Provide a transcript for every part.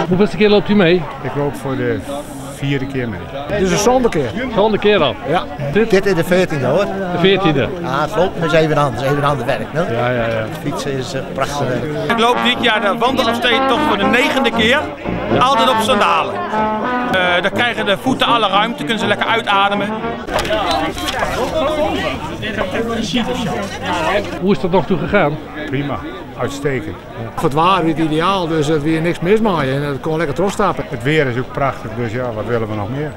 Hoeveelste kear loopt u mee? Ik loop foar de fjirde kear mee. Dit is de sânde kear. Sânde kear al? Ja. Dit? Dit is de 14e hoor. De 14e? Ja, het lopen is even anders, even ander werk. Ne? Ja. Fietsen is prachtig werk. Ik loop dit jaar de wandelafstedentocht voor de 9e keer. Altijd op sandalen. Dan krijgen de voeten alle ruimte, kunnen ze lekker uitademen. Hoe is dat nog toe gegaan? Prima, uitstekend. Voor het waar is het ideaal, dus dat we hier niks mis maken en dat kon lekker terugstappen. Het weer is ook prachtig, dus wat willen we nog meer?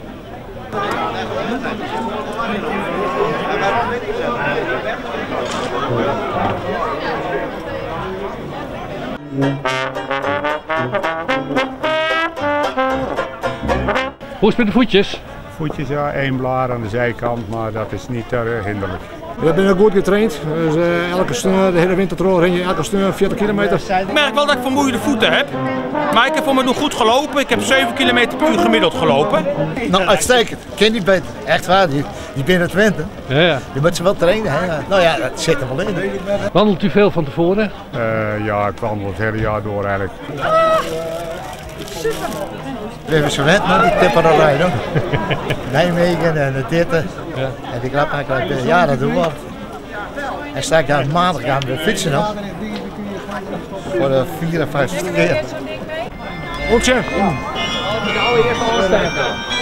Hoe is het met de voetjes? Voetjes, ja, 1 blaar aan de zijkant, maar dat is niet hinderlijk. We zijn ook goed getraind, dus elke sneur, de hele winter door ren je elke sneur 40 kilometer. Ik merk wel dat ik vermoeide voeten heb, maar ik heb voor mijn doen goed gelopen. Ik heb 7 kilometer per uur gemiddeld gelopen. Uitstekend. Ken niet beter. Echt waar, je bent het wend, hè. Je moet ze wel trainen, hè. Dat zit er wel in. Wandelt u veel van tevoren? Ja, ik wandel het hele jaar door eigenlijk. Super. We hebben zo gewend met die tipperij, hoor. Nijmegen en de Ditten. En die klap eigenlijk, ja, dat doen we al. En straks gaan we maandag gaan we fietsen nog. Voor de 54ste keer. Oetje. De allereerste alle stijgen.